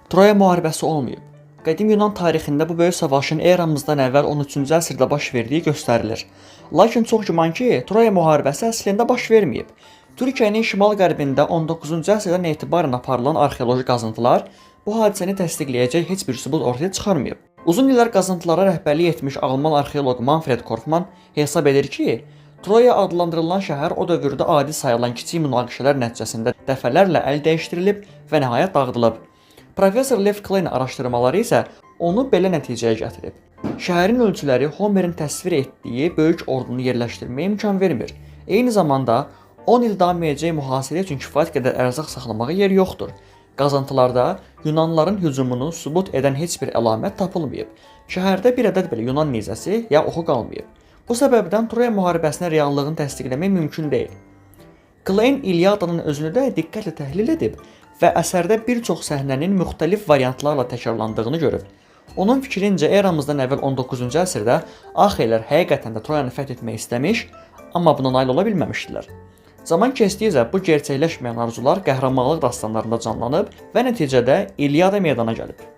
Troya müharibəsi olmayıb. Qədim Yunan tarixində bu böyük savaşın eramızdan əvvəl 13-cü əsrdə baş verdiyi göstərilir. Lakin çox güman ki, Troya müharibəsi əslində baş verməyib. Türkiyənin şimal-qərbində 19-cu əsrdən etibarən aparılan arxeoloji qazıntılar bu hadisəni təsdiqləyəcək heç bir sübut ortaya çıxarmayıb. Uzun illər qazıntılara rəhbərlik etmiş alman arxeoloq Manfred Korfman hesab edir ki, Troya adlandırılan şəhər o dövrdə adi sayılan kiçik münaqişələr nəticəsində dəfələrlə əl dəyişdirilib və nəhayət dağıdılıb. Professor Lev Klein araşdırmaları isə onu belə nəticəyə gətirib. Şəhərin ölçüləri Homerin təsvir etdiyi böyük ordunu yerləşdirməyə imkan vermir. Eyni zamanda 10 il davam edəcək mühasirə üçün kifayət qədər ərzaq saxlamağa yer yoxdur. Qazıntılarda Yunanlıların hücumunu sübut edən heç bir əlamət tapılmayıb. Şəhərdə bir ədəd belə Yunan nizəsi ya oxu qalmayıb. Bu səbəbdən Troya müharibəsinə reallığını təsdiqləmək mümkün deyil. Klein İliadanın özünü də diqqətlə təhlil edib və əsərdə bir çox səhnənin müxtəlif variantlarla təkrarlandığını görüb. Onun fikrincə eramızdan əvvəl 19-cu əsrdə Axeylər həqiqətən də Troyanı fəth etmək istəmiş, amma buna nail ola bilməmişdilər. Zaman keçdikcə bu gerçəkləşməyən arzular qəhrəmanlıq dastanlarında canlanıb və nəticədə İliada meydana gəlib.